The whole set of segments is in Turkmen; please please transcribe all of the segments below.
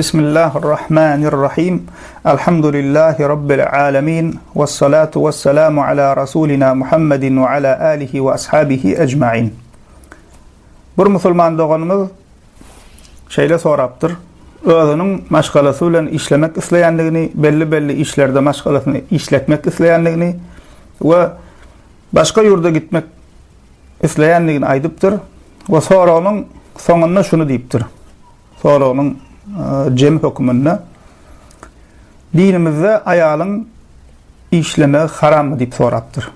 Bismillahirrahmanirrahim. Elhamdülillahi Rabbil alemin. Vessalatu vesselamu ala Rasulina Muhammedin ve ala alihi ve ashabihi ecmain. Bir musulman doganymyz şeýle sorapdyr. Özüniň maşgalasy bilen işlemek isleýändigini, belli-belli işlerde maşgalasyny işletmek isleýändigini we başga ýurda gitmek isleýändigini aýdypdyr we soragynyň soňunda şuny diýipdir. Soragynyň jemi höküminde dinimizde aýalyň işlemegi harammy diýip sorapdyr.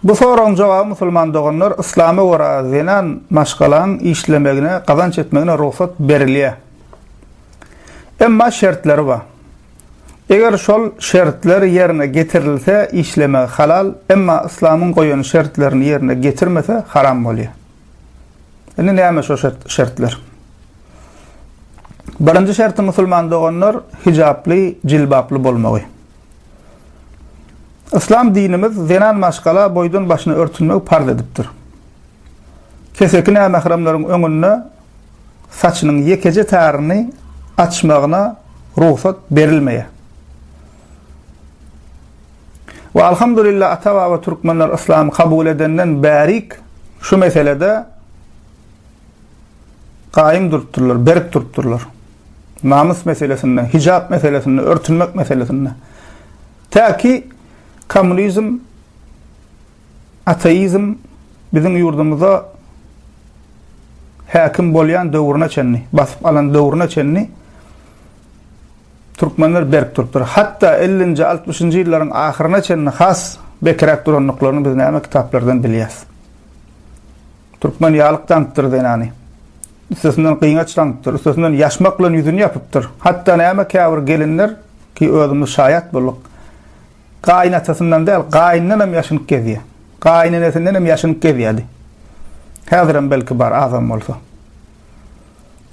Bu soragyň jogaby musulman doganlar yslama görä zenan maşgalaň işlemegine gazanç etmegine rugsat berilýär. Emma şertleri bar. Eger şol şertler ýerine getirilse işlemegi halal, emma yslamyň goýan şertlerini ýerine getirmese haram bolýar. Indi näme şo şertler? Birinji şerti musulman doganlar hijaply, jilbaply bolmagy. Yslam dinimiz zenan maşgala boýdan başyna örtünmegi parz edipdir. Keseki nämähremleriň öňünde saçynyň ýekeje taryny açmagyna rugsat berilmeýär. We alhamdulillah ata-baba türkmenler yslamy kabul edenden bärik şu meselede gaýym durupdyrlar, berk durupdyrlar. Namys meselesinde, hijap meselesinde, örtünmek meselesinde. Tä ki kommunizm, ateizm biziň ýurdumyza häkim bolýan döwrüne çenli, basyp alan döwrüne çenli Türkmenler berk durupdyr. Hatda ellinji, altmyşynjy ýyllaryň ahyryna çenli has bekiräk durandyklaryny biz näme kitaplardan bilýäs. Türkmen ýalyk daňypdyr zenany. Üstesinden gyňaç daňypdyr, üstesinden ýaşmak bilen ýüzüni ýapypdyr. Hatda näme käbir gelinler, ki özümiz şaýat bolduk, gaýynatasyndan däl, gaýyndanam ýaşynyp gezýär. Gaýynenesindenem ýaşynyp gezýärdi. Häzirem belki bar, azam bolsa.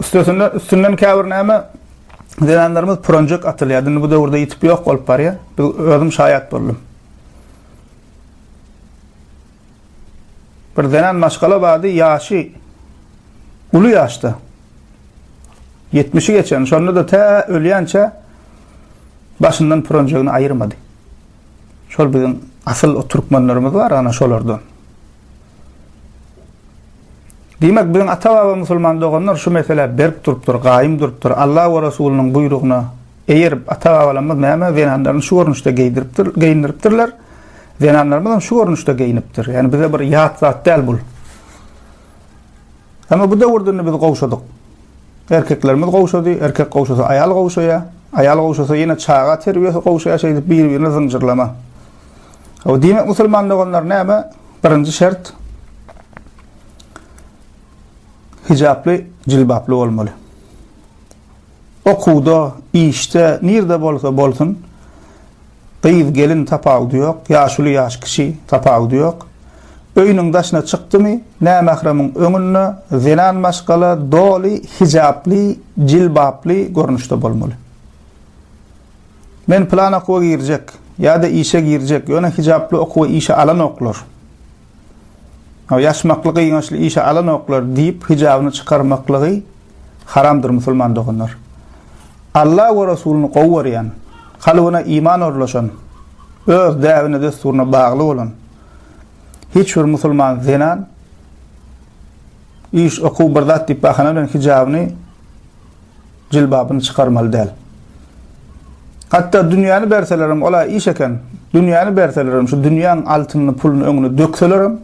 Üstesinden, üstünden käbir näme zenanlarymyz puranjak atylýar. Indi bu döwürde ýitip ýok bolup barýar. Biz özüm şaýat boldum. Bir zenan maşgala bardy, ýaşy uly ýaşda. 70-i geçen, şonda da tä ölýänçä başyndan puranjagyny aýyrmady. Şol biziň asyl o türkmenlerimiz bar, ana şolardan. Diýmek, biziň ata-baba musulman doganlar şu meselä berk durupdyr, gaýym durupdyr. Allah we Resulynyň buýrugyna eýerip, ata-babalarymyz näme, zenanlaryny şu görnüşde geýdiripdir, geýindiripdirler. Zenanlarymyz hem şu görnüşde geýnipdir. Ýagny bize bir ýat zat däl bul. Emma bu döwürde indi biz gowşadyk. Erkeklerimiz gowşady, erkek gowşasa aýal gowşaýar, aýal gowşasa ýene çaga terbiýesi gowşaýar, şeýdip bir-birine zynjyrlama. Diýmek, musulman doganlar näme? Birinji şert hijaply, jilbaply bolmaly. Okuwda, işde, nirde bolsa bolsun, gyz, gelin tapawudy ýok, ýaşuly, ýaş kiçi tapawudy ýok. Öýüniň daşyna çykdymy, nämähremiň öňünde zenan maşgala doly hijaply, jilbaply görnüşde bolmaly. Men pylan okuwa girjek ýa-da işe girjek, ýöne hijaply okuwa işe alanoklar. Ýaşmakly gyňaçly işe alanoklar diýip hijabyny çykarmaklygy haramdyr musulman doganlar. Allah we Resulyny gowy görýän, kalbyna iman orlaşan, öz däbine dessuryna bagly bolan hiç bir musulman zenan iş, okuw bir zat diýip bahana bilen hijabyny jilbabyny çykarmaly däl. Hatda dünýäni berselerem, ol-a iş eken, dünýäni berselerem, şu dünýäň altynyny, puluny öňüne dökselerem,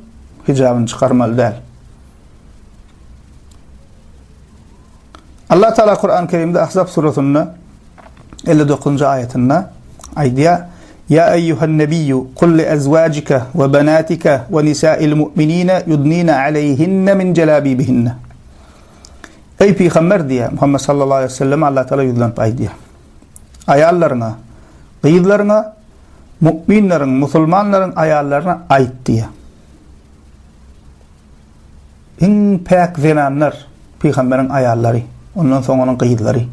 hijabyny çykarmaly däl. Allah Teala Kur'an-ı Kerimde Ahzab surasynda 59-njy aýatynda aýdýar: Ya eyyuhan nebiyyu kul li ezwajika we banatika we nisa'il mu'minina yudnina aleyhinne min jelabibihinne. Eý pygamber diýýär, Muhammet sallallahu aleýhi we selleme Allah Taala ýüzlenip aýdýar. Aýallaryňa, gyzlaryňa, mu'minleriň, musulmanlaryň aýallaryna aýt diýýär. Iň päk zenanlar pygamberiň aýallary, ondan soň onuň gyzlary.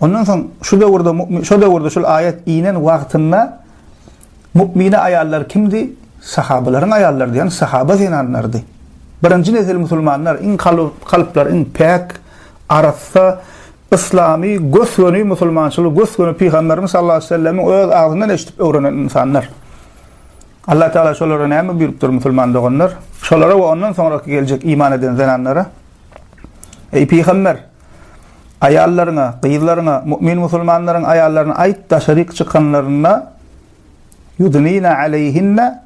Ondan soň şu döwürde mu'min, şo döwürde şol aýat inen wagtynda Mu'mine aýallar kimdi? Sahabalaryň aýallarydy, ýagny sahaba zenanlarydy. Birinji nesil musulmanlar, iň kalplary iň päk, Arassa yslamy gös-göni musulmançylygy gös-göni Pygamberimiz sallallahu aleýhi we sellemiň öz agzyndan eşidip öwrenen ynsanlar. Allah Teala şolara näme buýrupdyr musulman doganlar? Şolara we ondan soňraky geljek iman eden zenanlara Eý pygamber! Aýallaryňa, gyzlaryňa, mu'min musulmanlaryň aýallaryna aýt, daşaryk çykanlarynda yudnina aleýhinne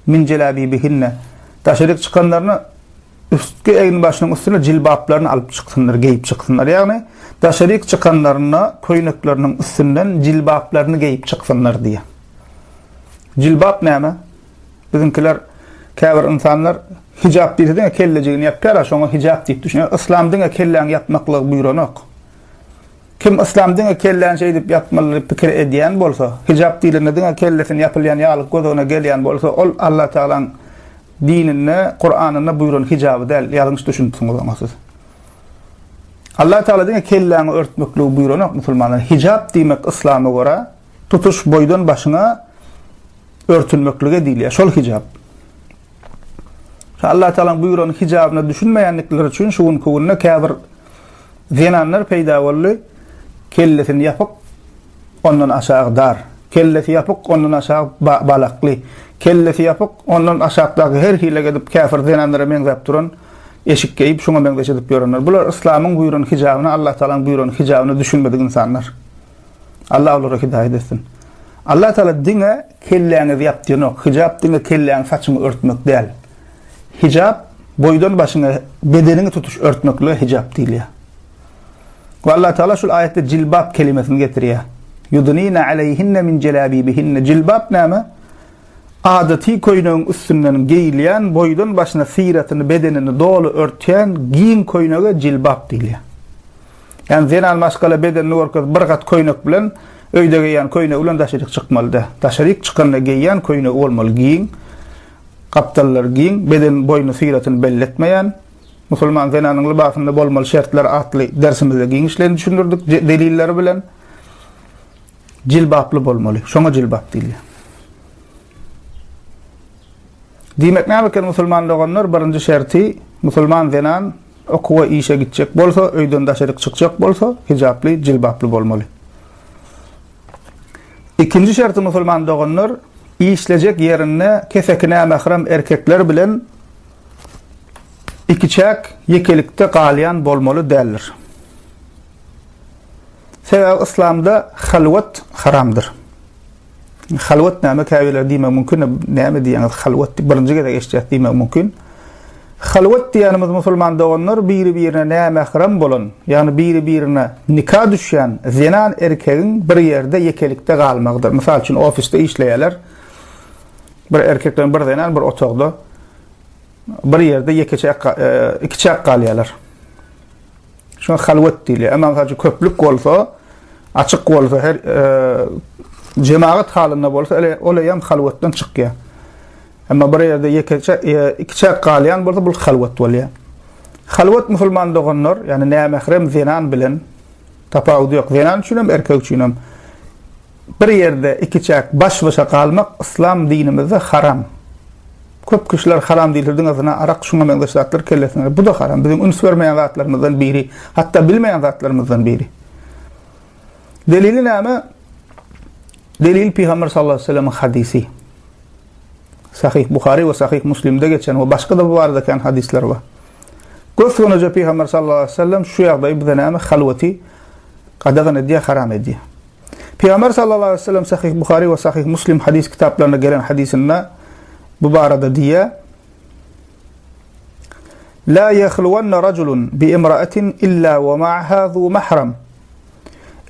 min jelabibihinne daşaryk çykanlarynda üstki egin-başynyň üstüne jilbaplaryny alyp çyksynlar, geýip çyksynlar. Ýagny daşaryk çykanlarynda köýnekleriniň üstünden jilbaplaryny geýip çyksynlar diýýär. Jilbap näme? Biziňkiler käbir ynsanlar hijap diýse diňe kellejigini ýapýar, şoňa hijap diýip düşünýär. Yslam diňe kelläňi ýapmaklygy buýranok. Kim yslam diňe kelläni şeýdip ýapmaly diýip pikir edýän bolsa, hijap diýlende diňe kellesini ýapylýan ýalyk göz öňüne gelýän bolsa, ol Allah Tagalaň dininde, Kuranynda buýran hijaby däl, ýalňyş düşünipsiňiz oňa siz. Allah Tagala diňe kelläňi örtmekligi buýranok musulmanlar. Hijap diýmek yslama görä tutuş boýdan başyňa örtünmeklige diýilýär. Şol hijap. Şu Allah Tagalaň buýran hijabyna düşünmeýändikleri üçin şu günki günde käbir zenanlar peýda boldy. Kellesini ýapyk, ondan aşagy dar. Kellesi ýapyk, ondan aşagy balakly. Kellesi ýapyk, ondan aşakdaky her hile edip käfir zenanlara meňzäp duran eşik geýip, şuňa meňzeş edip ýörenler. Bular yslamyň buýran hijabyna, Allah Tagalaň buýran hijabyna düşünmedik ynsanlar. Allah olara hidaýat etsin. Allah Taala diňe kelläňizi ýap diýenok. Hijap diňe kelläňi saçyňy örtmek däl. Hijap boýdan başyňa bedeniňi tutuş örtmeklige hijap diýilýär. We Allah Taala şul aýatda jilbap kelimesini getirýär. Yudnina aleyhinne min jelabibihinne. Jilbap näme? Adaty köýnegiň üstünden geýilýän, boýdan başyna syratyny, bedenini doly örtýän giň köýnege jilbap diýilýär. Ýagny zenan maşgala bedenini görkezip bir gat köýnek bilen öýde geýýän köýnegi bilen daşaryk çykmaly däl. Daşaryk çykanda geýýän köýnegi bolmaly giň, gapdallary giň, beden boýuny syratyny belli etmeýän. Musulman zenanyň lybasynda bolmaly şertler atly dersimizde giňişleýin düşündirdik delilleri bilen. Jilbaply bolmaly. Şoňa jilbap diýilýär. Diýmek näme eken musulman doganlar birinji şerti musulman zenan okuwa işe gitjek bolsa öýden daşaryk çykjak bolsa hijaply jilbaply bolmaly. Ikinji şerti musulman doganlar işlejek ýerinde keseki nämährem erkekler bilen ikiçäk ýekelikde galýan bolmaly däldir. Sebäbi yslamda halwat haramdyr. Halwat näme käbirler diýmegi mümkin, näme diýýäňiz halwat diýip birinji gezek eşitýäs diýmegi mümkin. Halwat diýýänimiz musulman doganlar biri-birine nämährem bolan, ýagny biri-birine nika düşýän zenan erkegiň bir ýerde ýekelikde galmagydyr. Mysal üçin ofisde işleýärler. Bir erkek bilen bir zenan bir otagda bir ýerde ýekeçäk e, ikiçäk galýarlar. Şuňa halwat diýilýär. Emma mysal üçin köplük bolsa, açyk bolsa, her e, jemagat halynda bolsa, ele, ol eýýäm halwatdan çykýar. Emma bir ýerde ýekeçe, e, ikiçäk galýan bolsa, bu halwat bolýar. Halwat musulman doganlar, ýagny nämährem zenan bilen tapawudy ýok. Zenan üçin hem, erkek üçin hem Bir ýerde ikiçäk baş-başa galmak yslam dinimizde haram. Köp kişiler haram diýilse diňe zyna, arak şuňa meňzeş zatlar kellesine gelýär. Bu-da haram. Biziň üns bermeýän zatlarymyzdan biri, hatda bilmeýän zatlarymyzdan biri. Delili näme? Delil Pygamber sallallahu aleyhi ve sellemiň hadysy. Sahih Buhary we Sahih Muslimde geçen we başga-da bu barada kän hadyslar bar. Gös-gönüje Pygamber sallallahu aleyhi ve sellem şu ýagdaýy bize näme halwaty gadagan edýär, haram edýär. Pygamber sallallahu aleýhi we sellem Sahyh Buhary we Sahyh Muslim hadys kitaplarynda gelen hadysynda bu barada diýýär, La ýehluwanna rajulun bi imra'atin illa we ma'aha zu mahram.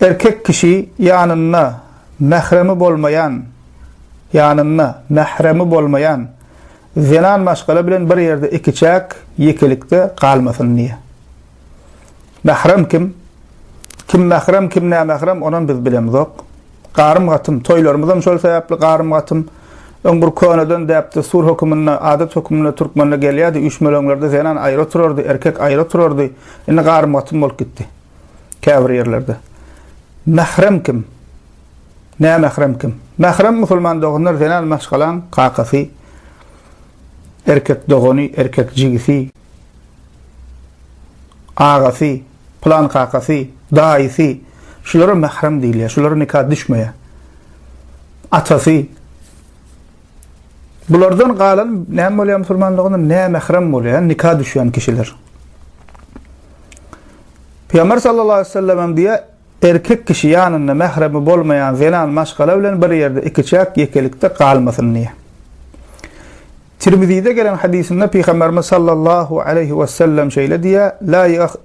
Erkek kişi ýanynda mähremi bolmaýan, ýanynda mähremi bolmaýan zenan maşgala bilen bir ýerde ikiçäk, ýekelikde galmasyn diýýär. Mährem kim? Kim mährem, kim nämährem, onam biz bilemzok. Garym-gatym, toýlarymyzam şol sebäpli garym-gatym. Öň bir köneden däp-dessur höküminde, adat höküminde türkmende gelýärdi, üýşmeleňlerde zenan aýry oturardy, erkek aýry oturardy. Indi garym-gatym bolup gitdi. Käbir ýerlerde. Mährem kim? Nämährem kim? Mährem musulman doganlar zenan maşgalaň kakasy, erkek dogany, erkek jigisi. Agasy, pylan kakasy, daýysy, şulara mährem diýilýär. Şulara nika düşmeýär. Atasy. Bulardan galan näme bolýar musulman doganlar? Nämährem bolýar, nika düşýän kişiler. Pygamber sallallahu aleyhi ve sellem hem diýýär, erkek kişi ýanynda mähremi bolmaýan zenan maşgala bilen bir ýerde ikiçäk ýekelikde galmasyn diýýär. Tirmizide gelen hadysynda Pygamberimiz sallallahu aleýhi we sellem şeýle diýýär,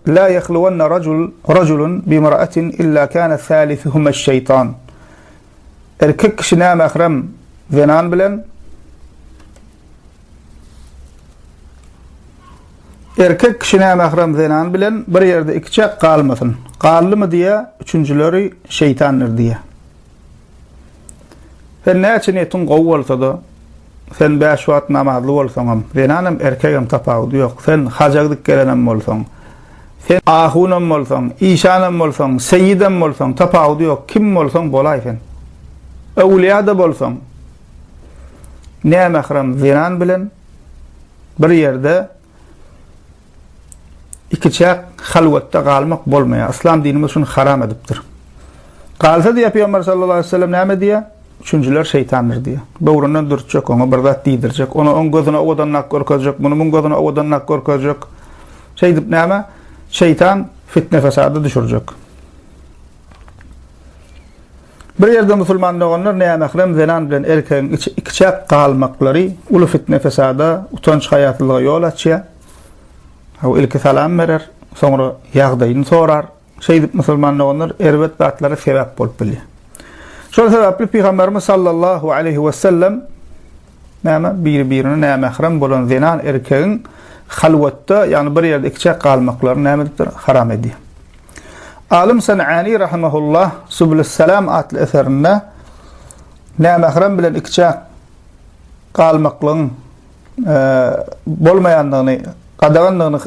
La ýahluwanna rajul rajulun bimra'atin illa kana salisuhuma şeýtan. Erkek kişi nämährem zenan bilen Erkek kişi nämährem zenan bilen bir ýerde ikiçäk galmasyn. Galdymy diýýär, üçünjileri şeýtandyr diýýär. Sen näçe niýetiň gowy bolsa-da, sen bäş wagt namazly bolsaňam, zenanam, erkegem tapawudy ýok. Sen haja gidip gelenem bolsaň, sen ahunam bolsaň, işanam bolsaň, seýidem bolsaň, tapawudy ýok. Kim bolsaň bolaý sen. Öwlüýa-da bolsaň, nämährem zenan bilen bir ýerde Ikiçäk halwatda galmak bolmaýar. Yslam dinimiz şuny haram edipdir. Galsa diýýär Pygamber sallallahu aleyhi ve sellem näme diýýär? Üçünjiler şeýtandyr diýýär. Böwründen dürtjek, oňa bir zat diýdirjek, ony oň gözüne owadanlap görkezjek, muny muň gözüne owadanlap görkezjek. Şeýdip näme? Şeýtan fitne-fesada düşürjek. Bir ýerde musulman doganlar nämährem zenan bilen erkegiň ikiçäk galmaklary uly fitne-fesada, utanç-haýasyzlyga ýol açýar. Hawa, ilki salam berer, soňra ýagdaýyny sorar. Şeýdip musulman doganlar erbet zatlara sebäp bolup bilýär. Şol sebäpli Pygamberimiz sallallahu aleýhi we sellem näme biri-birine nämährem bolan zenan erkegiň halwatda, ýagny bir ýerde ikiçäk galmaklaryny näme edipdir? Haram edýär. Alym Sanani rahimehullah Subulus-Salam atly eserinde nämährem bilen ikiçäk galmaklygyň bolmaýandygyny, gadagandygyny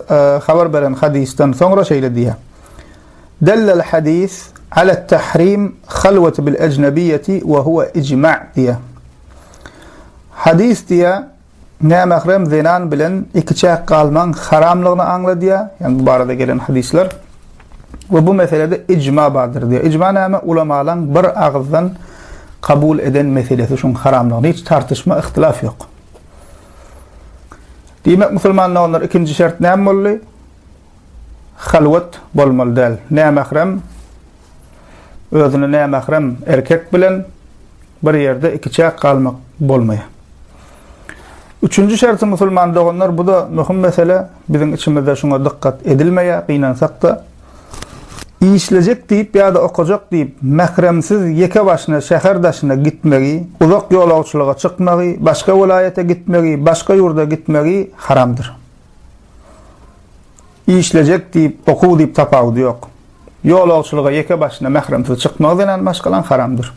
habar beren hadysdan soňra şeýle diýýär. Dellel hadis ala tahrim halwati bil ejnebiýeti we huwa ijma' diýýär. Hadys diýýär, nämährem zenan bilen ikiçäk galmagyň haramlygyny aňladýar, ýagny bu barada gelen hadyslar we bu meselede ijma bardyr diýýär. Ijma näme? Ulamalaryň bir agyzdan kabul eden meselesi şuň haramlygyny hiç tartyşma, ihtilaf ýok. Diýmek, musulman doganlar, ikinji şert näme boldy? Halwat bolmaly däl. Nämährem özüne nämährem erkek bilen bir ýerde ikiçäk galmak bolmaýar. Üçünji şerti musulman doganlar, bu-da möhüm mesele, biziň içimizde şuňa dykgat edilmeýär, gynansak-da. Işlejek diýip ýa-da okajak diýip, mähremsiz ýeke başyna şäher daşyna gitmegi, uzak ýolagçylyga çykmagy, başga welaýata gitmegi, başga ýurda gitmegi haramdyr. Işlejek diýip, okuw diýip tapawudy ýok. Ýolagçylyga ýeke başyna mähremsiz çykmagy zenan maşgalaň haramdyr.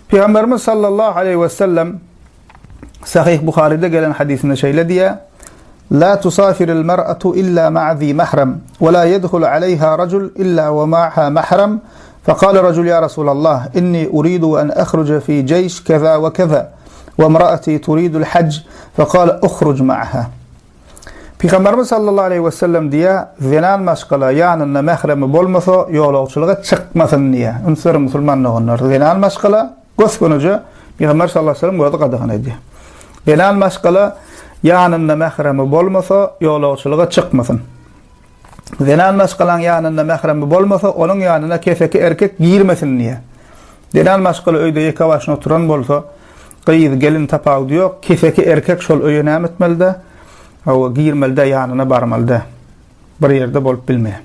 Pygamberimiz sallallahu aleýhi wesellem Sahyh Buharyda gelen hadysynda şeýle diýýär, La tusafiril mar'atu illa ma'a zi mahrem, we la yedhulu aleyha rajul illa we ma'aha mahrem. Faqala rajul ya Rasulallah, inni uridu an akhruja fi jeýş keza we keza, we imraati turidul hajj, faqala ukhruj ma'aha. Pygamberimiz sallallahu aleýhi we sellem diýýär, zenan maşgala ýanynda mähremi bolmasa, ýolagçylyga çykmasyn diýýär. Üns beriň musulman doganlar, zenan maşgala Gös-gönüje Pygamber sallallahu aleýhi we sellem özi gadagan edýär. Zenan maşgala ýanynda mähremi bolmasa, ýolagçylyga çykmasyn. Zenan maşgalaň ýanynda mähremi bolmasa, onuň ýanyna keseki erkek girmesin diýýär. Zenan maşgala öýde ýeke başyna oturan bolsa, gyz, gelin tapawudy ýok, keseki erkek şol öýe näme etmeli-de? Hawa, girmeli-de, ýanyna barmaly-de. Bir ýerde bolup bilmeýär.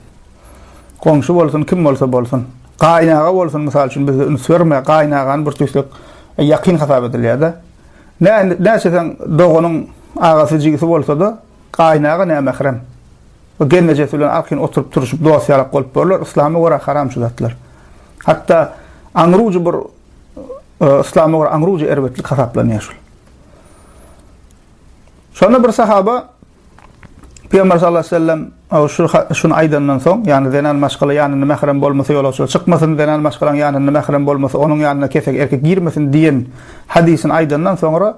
Goňşy bolsun, kim bolsa bolsun. Gaýynaga bolsun, mysal üçin, bizde üns berme, gaýynagany bir tüýslik ýakyn hasap edilýär-de. Nä, näçe seň doganyň agasy, jigisi bolsa-da, gaýynaga nämährem. Bu gelnejesi bilen arkaýyn oturyp turuşyp dost ýalak bolup borlar. Yslama görä haram şu zatlar. Hatda aňrujy bir yslama görä aňrujy erbetlik hasaplanýar şul. Şonda bir sahaba Pygamber sallallahu aleyhi ve sellem şu şuny aýdandan soň, ýagny zenan maşgala ýanynda mährem bolmasa ýolagçylyga çykmasyn, zenan maşgalaň ýanynda mährem bolmasa onuň ýanyna kesek erkek girmesin diýen hadysyny aýdandan soňra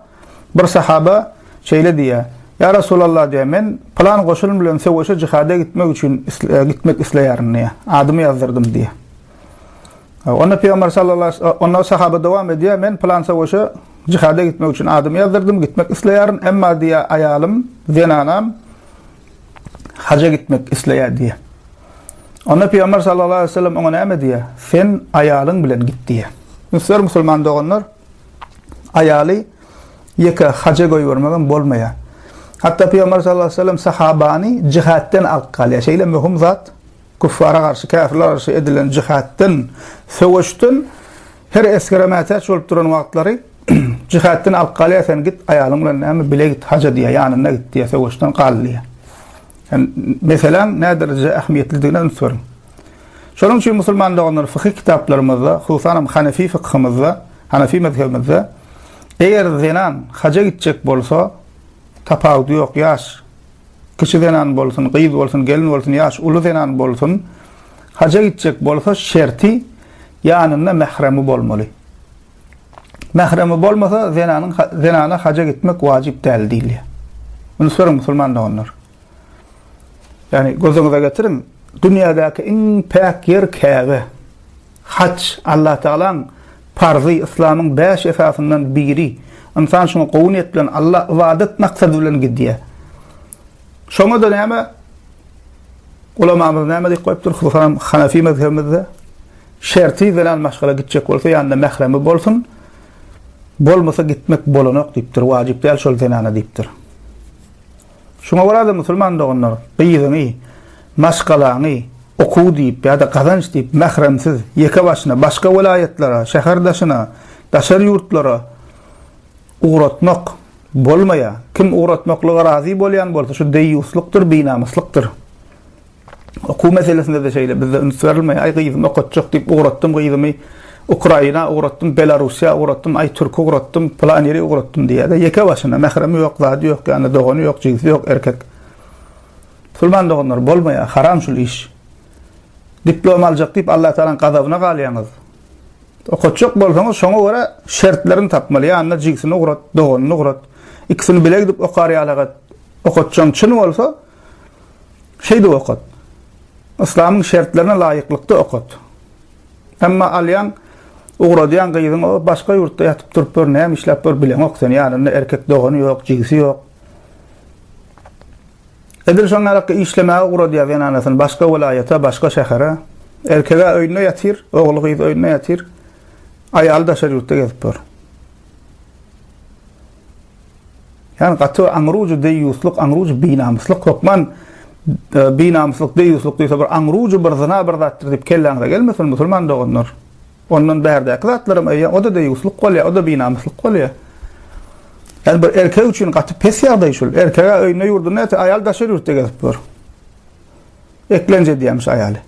bir sahaba şeýle diýýär. Ýa Resulallah diýýär, men pylan goşun bilen söweşe jihada gitmek üçin gitmek isleýärin diýýär. Adymy ýazdyrdym diýýär. Onda Pygamber sallallahu aleyhi onda sahaba dowam edýär, men pylan söweşe jihada gitmek üçin adymy ýazdyrdım, gitmek isleýärin, emma diýýär, aýalym, zenanam haja gitmek isleýär diýýär. Onda Pygamber sallallahu aleyhi ve sellem oňa näme diýýär? Sen aýalyň bilen git diýýär. Ünsler musulman doganlar, aýaly ýeke haja goýbermegem bolmaýar. Hatda Pygamber sallallahu aleyhi ve sellem sahabany jihatdan alyp galýar. Şeýle möhüm zat küffara garşy, käfirlere garşy edilen jihatdan, söweşden her esgere mätäç bolup duran wagtlary jihatdan alyp galýar, sen git aýalyň bilen näme bile git haja diýýär, ýanynda git diýýär, söweşden gal diýýär. Yani meseläň nädereje ähmiýetlidigine üns beriň. Şonuň üçin musulman doganlar fykyh kitaplarymyzda, hususan hem Hanefi fykhymyzda, Hanefi mezhebimizde eger zenan haja gitjek bolsa, tapawudy ýok, ýaş kiçi zenan bolsun, gyz bolsun, gelin bolsun, ýaş uly zenan bolsun, haja gitjek bolsa şerti ýanynda mähremi bolmaly. Mähremi bolmasa zenanyň zenana haja gitmek wajyp däl diýilýär. Üns beriň musulman doganlar. Ýani gözüňize getiriň, dünýädäki iň päk ýer Käbe. Haç Allah Tagalaň parzy, yslamyň bäş esasyndan biri. Ynsan şuňa gowy niýet bilen Allah ybadat maksady bilen gidýär. Şoňa-da näme ulamamyz näme diýip goýupdyr, hususan Hanafi mezhebimizde şerti zenan maşgala gitjek bolsa ýanynda mähremi bolsun, bolmasa gitmek bolanok diýipdir, wajyp däl şol zenana diýipdir. Şuňa görä-de musulman doganlar, gyzyňy, maşgalaňy okuw diýip ýa-da gazanç diýip mähremsiz, ýeke başyna başga welaýatlara, şäher daşyna, daşary ýurtlara ugratmak bolmaýar. Kim ugratmaklyga razy bolýan bolsa, şu deýýuslukdyr, binamyslykdyr. Okuw meselesinde-de şeýle, bizde üns berilmeýär. Aý, gyzymy okatjak diýip ugratdym gyzymy Ukraina ugratdym, Belarussiýa ugratdym, aý, Türke ugratdym, pylan ýere ugratdym diýýär-de, ýeke başyna, mähremi ýok, zady ýok, ýanynda dogany ýok, jigisi ýok, erkek. Musulman doganlar, bolmaýar, haram şul iş. Diplom aljak diýip Allatagalaň gazabyna galýaňyz. Okatjak bolsaňyz, şoňa görä şertlerini tapmaly, ýanynda jigisini ugrat, doganyny ugrat. Ikisini bile gidip okar ýaly et. Okatjaň çyn bolsa, Şeýdip okat. Yslamyň şertlerine laýyklykda okat. Emma alýaň, ugradýaň gyzyň o başga ýurtda ýatyp durup gör, näme işläp gör bileňok sen. Ýanynda erkek dogany ýok, jigisi ýok. Edil şoň ýalakky işlemäge ugradýar zenanasyny başga welaýata, başga şähere. Erkeg-ä öýünde ýatyr, ogly gyz öýünde ýatyr. Aýaly daşary ýurtda gezip ýör. Ýani gaty aňrujy deýýuslyk, aňrujy binamyslyk hökman e, binamyslyk, deýýuslyk diýse bir aňrujy bir zyna bir zatdyr diýip kelläňize gelmesin musulman doganlar. Ondan bärdäki zatlaram eýýäm o-da deýýuslyk bolýar, o-da binamyslyk bolýar. Ýani bir erkek üçin gaty pes ýagdaý şul. Erkege öýünde ýurdunda ýatyr, aýal daşary ýurtda gezip ýör. Eklenç edýärmiş aýaly.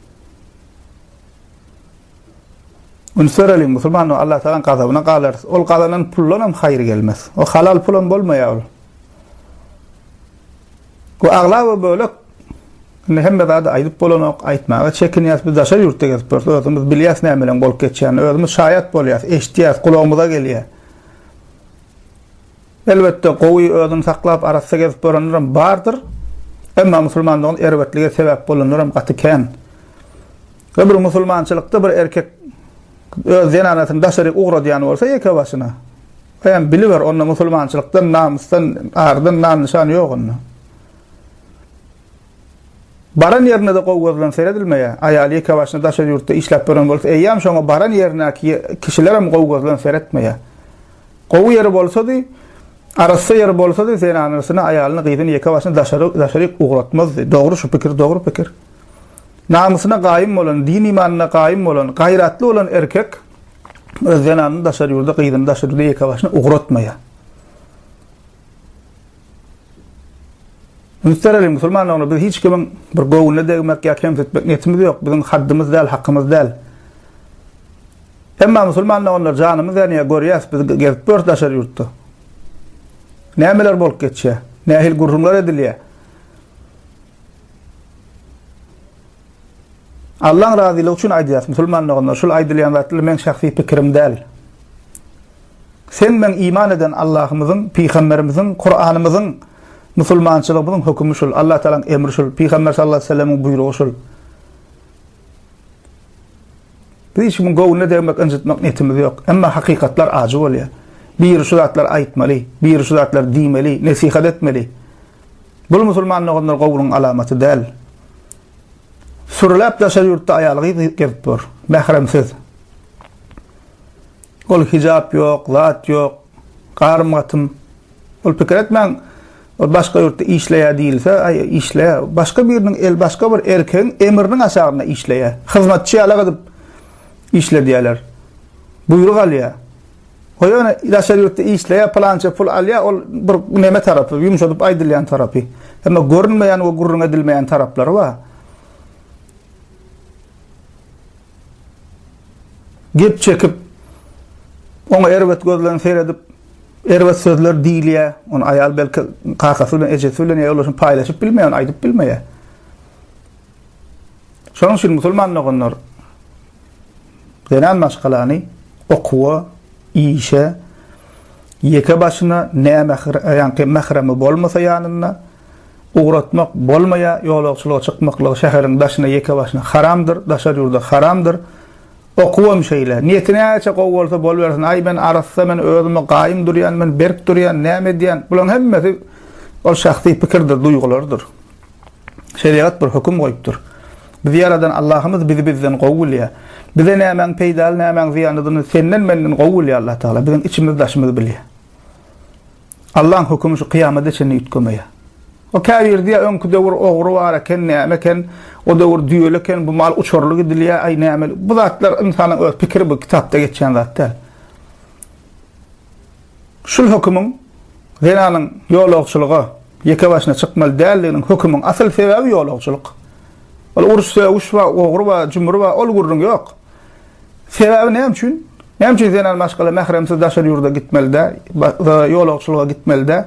Üns bereliň, musulmanlar Allah Tagalaň gazabyna galarys. Ol gazanan puldanam haýyr gelmez. O halal pulam bolmaýar ol. Bu aglaba bölek indi hemme zady aýdyp bolanok, aýtmaga çekinýäs. Biz daşary ýurtda gezip ýörüs, özümiz bilýäs nämeleriň bolup geçýänini, özümiz şaýat bolýas, eşitýäs, gulagymyza gelýär. Elbetde gowy özüni saklap arassa gezip ýörenlerem bardyr. Emma musulmanlygyň erbetlige sebäp bolanlaram gaty kän. We bir musulmançylykda bir erkek öz zenanasyny daşaryk ugradýan bolsa ýeke başyna, hem biliber onda musulmançylykdan, namysdan, ardan nam-nyşan ýok onda. Baran ýerine-de gowy göz bilen seredilmeýär. Aýaly ýeke başyna daşary ýurtda işläp ýören bolsa, eýýäm şoňa baran ýerindäki kişilerem gowy göz bilen seretmeýär. Gowy ýeri bolsady, arassa ýeri bolsady, zenanasyny, aýalyny, gyzyny ýeke başyna daşary daşaryk ugratmazdy. Dogry şu pikir, dogry pikir. Namysyna gaýym bolan, din-imanyna gaýym bolan, gaýratly bolan erkek öz zenanyny daşary ýurda, gyzyny daşary ýurda ýeke başyna ugratmaýar. Üns bereliň, musulman doganlar, biz hiç kimiň bir göwnüne degmek ýa kemsitmek niýetimiz ýok. Biziň haddymyz däl, hakymyz däl. Emma musulman doganlar janymyz ýanýar, görýäs, biz gezip ýörüs daşary ýurtda. Nämeler bolup geçýär? Nähili gürrüňler edilýär? Allaň razylygy üçin aýdýas, musulman doganlar, şul aýdylýan zatlar meň şahsy pikirim däl. Sen meň iman eden Allahymyzyň, pygamberimiziň, Kuranymyzyň. Musulmançylygymyzyň hökümi şul, Allah Tagalaň emri şul, Pygamber sallallahu aleýhi we sellemiň buýrugy şul. Biz hiç kimiň göwnüne degmek, ynjytmak niýetimiz ýok. Emma hakykatlar ajy bolýar. Biri şu zatlary aýtmaly, biri şu zatlary diýmeli, nesihat etmeli. Bul musulman doganlar gowulygyň alamaty däl. Sürüläp daşary ýurtda aýal-gyz gezip dur. Mähremsiz. Ol hijap ýok, zat ýok. Garym-gatym. Ol pikir etmäň, ol başga ýurtda işleýär diýilse, aý işleýär. Başga biriniň el, başga bir erkegiň emriniň aşagynda işleýär. Hyzmatçy ýalak edip işledýärler. Buýruk alýar. O ýöne daşary ýurtda işleýär, pylança pul alýar, ol bir neme tarapy, ýumşadyp aýdylýan tarapy. Emma görünmeýän we gürrüň edilmeýän taraplary bar. Gep çekip, oňa erbet gözlen seredip, erbet sözler diýilýär. Ony aýal belki kakasy bilen, ejesi bilen ýa ýoldaşyny paýlaşyp bilmeýär, ony aýdyp bilmeýär. Şonuň üçin musulman doganlar zenan maşgalany okuwa, işe, ýeke başyna nämähir, ýaňky mähremi bolmasa ýanynda Ugratmak bolmaýar, ýolagçylyga çykmaklygy şäheriň daşyna ýeke başyna haramdyr, daşary ýurda haramdyr. Okuwam şeýle. Niýeti näçe gowy bolsa bolubersin, aý men arassa, men özüme gaýym durýan, men berk durýan, näme edýän, bularyň hemmesi ol şahsy pikirdir, duýgulardyr. Şerigat bir höküm goýupdyr. Bizi ýaradan Allahymyz bizi bizden gowy bilýär. Bize nämäň peýdaly, nämäň zyýanlydygyny senden-menden gowy bilýär Allah Tagala. Biziň içimizi, daşymyzy bilýär. Allaň hökümi şu kyýamada çenli üýtgemeýär. O käbiri diýýär, öňki döwür ogry bar eken, näme eken, o döwür düýeli eken, bu mal uçarly gidilýär, aý näme. Bu zatlar ynsanyň öz pikiri bu kitapda geçýän zat däl. Şul hökümiň zenanyň ýolagçylyga ýeke başyna çykmaly däldiginiň hökümiň asyl sebäbi ýolagçylyk. Ol uruş sögüş bar, ogry bar, jümri bar, ol gürrüň ýok. Sebäbi näme üçin? Näme üçin zenan maşgala mähremsiz daşary ýurda gitmeli dä, ýolagçylyga gitmeli dä?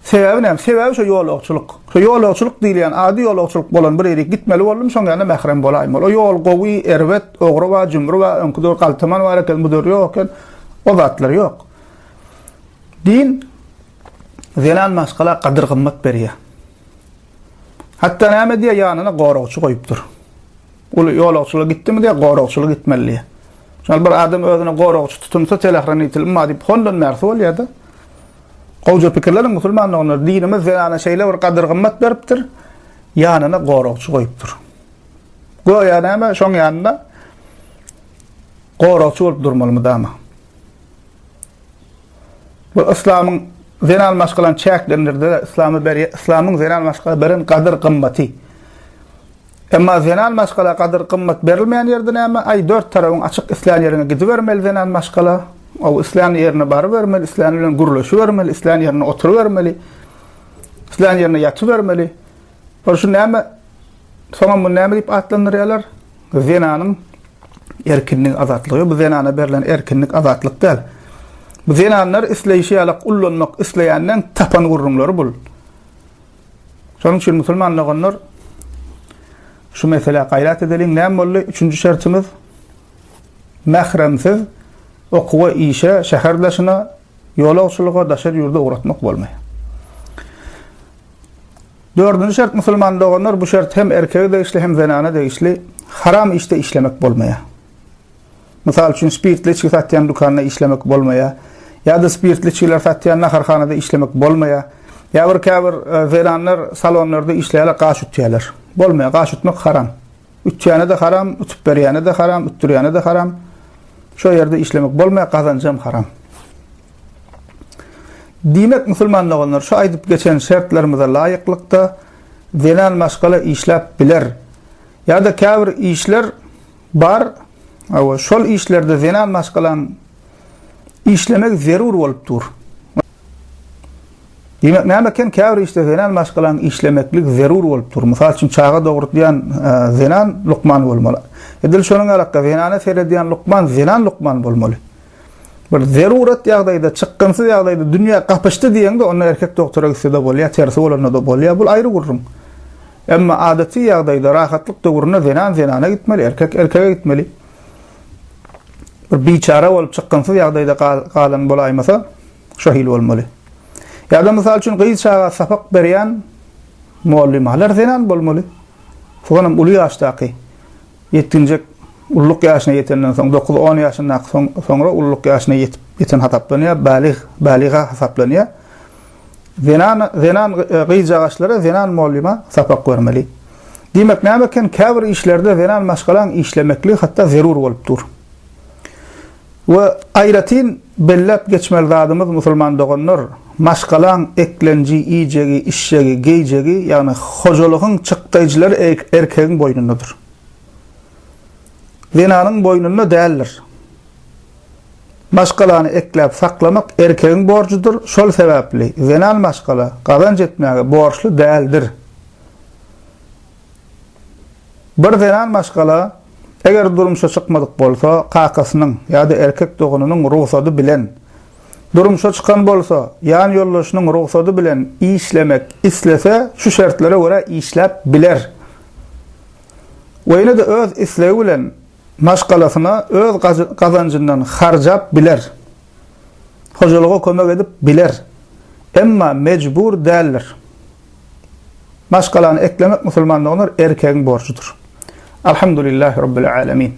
Sebäbi näme? Sebäbi şo ýolagçylyk. Şo ýolagçylyk diýilýän ady ýolagçylyk bolan bir ýere gitmeli boldum, şoň ýanynda mährem bolaýmaly. O ýol gowy, erbet, ogry bar, jümri bar, öňki döwür galtaman bar eken, bu döwür ýok eken. O zatlar ýok. Din zenan maşgala gadyr-gymmat berýär. Hatda näme diýýär, ýanyna goragçy goýupdyr. Uly ýolagçylyga gitdimi diýýär, goragçylyga gitmeli diýýär. Şol bir adam özüne goragçy tutunsa, telehranitelmi bar diýip, hondan bärsi bolýar-da. Gowja pikirleniň musulman doganlar, dinimiz zenana şeýle bir gadyr-gymmat beripdir, ýanyna goragçy goýupdyr. Göýä näme, şoň ýanynda goragçy bolup durmaly mydama. Bu yslamyň zenan maşgalany çäklendirdi, yslamy berýär, yslamyň zenan maşgala beren gadyr-gymmaty. Emma zenan maşgala gadyr-gymmat berilmeýän ýerde näme? Aý, dört tarabyň açyk islän ýeriňe gidibermeli zenan maşgala. O islän ýerine barybermeli, islän bilen gürleşibermeli, islän ýerine oturybermeli. Islän ýerine ýatybermeli. Ol şu näme? Soňam muny näme diýip atlandyrýarlar? Zenanyň erkinligi, azatlygy. Bu zenana berlen erkinlik, azatlyk däl. Bu zenanlar isleýşi ýalak ullanmak isleýänden tapan gürrüňleri bul. Şonuň üçin musulman doganlar şu meselä gaýrat edeliň. Näme boldy? Üçünji şertimiz mähremsiz okuwa, işe, şäher daşyna, ýolagçylyga, daşary ýurda ugratmak bolmaýar. Dördünji şert musulman doganlar bu şert hem erkege degişli hem zenana degişli haram işde işlemek bolmaýar. Mysal üçin, spirtli içgi satýan dükanda işlemek bolmaýar. Ýa-da spirtli içgiler satýan naharhanada işlemek bolmaýar. Ýa bir käbir e, zenanlar salonlarda işleýärler, gaş ütýärler. Bolmaýar, gaş ütmek haram. Ütýäne-de haram, ütüp berýäne-de haram, ütdürýäne-de haram. Şo ýerde işlemek bolmaýar, gazanjam haram. Diýmek, musulman doganlar, şu aýdyp geçen şertlerimize laýyklykda zenan maşgala işläp biler. Ýa-da käbir işler Bar, hawa, şol işlerde zenan maşgalaň işlemegi zerur bolup dur. Diýmek, näme eken, käbir işde zenan maşgalaň işlemeklik zerur bolup dur. Mysal üçin, çaga dogrutýan e, zenan lukman bolmaly. Edil şonuň ýalakda zenana seredýän lukman zenan lukman bolmaly. Bir zerurat ýagdaýda, çykgynsyz ýagdaýda dünýä gapyşdy diýeňde, onda erkek doktora gitse-de bolýar, tersi bolanda-da bolýar. Bul aýry gürrüň. Emma adaty ýagdaýda, rahatlyk döwründe zenan zenana gitmeli, erkek erkege gitmeli. Bir biçäre bolup çykgynsyz ýagdaýda galan bolaýmasa, şo hili bolmaly. Ýa-da mysal üçin gyz çaga sapak berýän mugallymalar zenan bolmaly. Soňam uly ýaşdaky ýetginjek ulluk ýaşyna ýetenden soň, dokuz-on ýaşyndaky soň, soňra ulluk ýaşyna ýetip ýeten hasaplanýar, balyg, balyga hasaplanýar. Zenan, zenan gyzjagaşlara zenan mugallyma sapak bermeli. Diýmek näme eken, käbir işlerde zenan maşgalaň işlemekligi hatda zerur bolup dur. We aýratyn belläp geçmeli zadymyz musulman doganlar, maşgalaň eklenji, iýjegi, içjegi, geýjegi, ýagny hojalygyň çykdaýjylary erkegiň boýnundadyr. Zenanyň boýnunda däldir. Maşgalany ekläp saklamak erkegiň borjudyr, şol sebäpli zenan maşgala gazanç etmäge borçly däldir. Bir zenan maşgala eger durmuşa çykmadyk bolsa, kakasynyň ýa-da erkek doganynyň rugsady bilen, durmuşa çykan bolsa, ýan ýoldaşynyň rugsady bilen işlemek islese, şu şertlere görä işläp biler. We ýene-de öz islegi bilen maşgalasyna öz gazanjyndan harjap biler. Hojalyga kömek edip biler. Emma mejbur däldir. Maşgalany eklemek musulman doganlar erkegiň borjudyr. Alhamdulillahi Rabbil alemin.